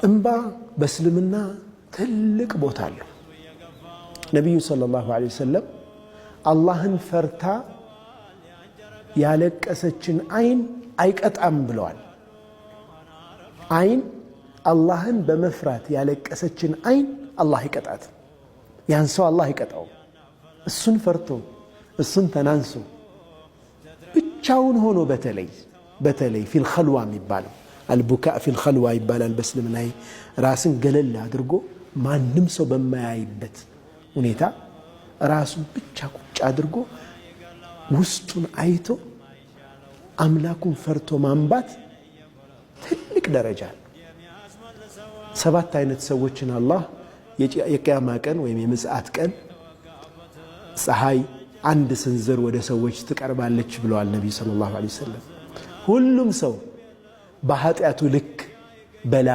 እምባ በእስልምና ትልቅ ቦታ አለው። ነቢዩ ሰለላሁ ዐለይሂ ወሰለም አላህን ፈርታ ያለቀሰችን አይን አይቀጣም ብለዋል። አይን አላህን በመፍራት ያለቀሰችን አይን አላህ አይቀጣትም። ያን ሰው አላህ አይቀጣውም። እሱን ፈርቶ እሱን ተናንሶ ብቻውን ሆኖ በተለይ በተለይ في الخلوة የሚባለው البكاء في الخلوة ይባላል በእስልምና። ራስን ገለል አድርጎ ማንም ሰው በማያይበት ሁኔታ ራሱን ብቻ ቁጭ አድርጎ ውስጡን አይቶ አምላኩን ፈርቶ ማንባት ትልቅ ደረጃ ነው። ሰባት አይነት ሰዎችን አላህ የቅያማ ቀን ወይም የምጽአት ቀን ፀሐይ አንድ ስንዝር ወደ ሰዎች ትቀርባለች ብለዋል ነቢዩ ሰለላሁ ዐለይሂ ወሰለም። ሁሉም ሰው በኃጢአቱ ልክ በላ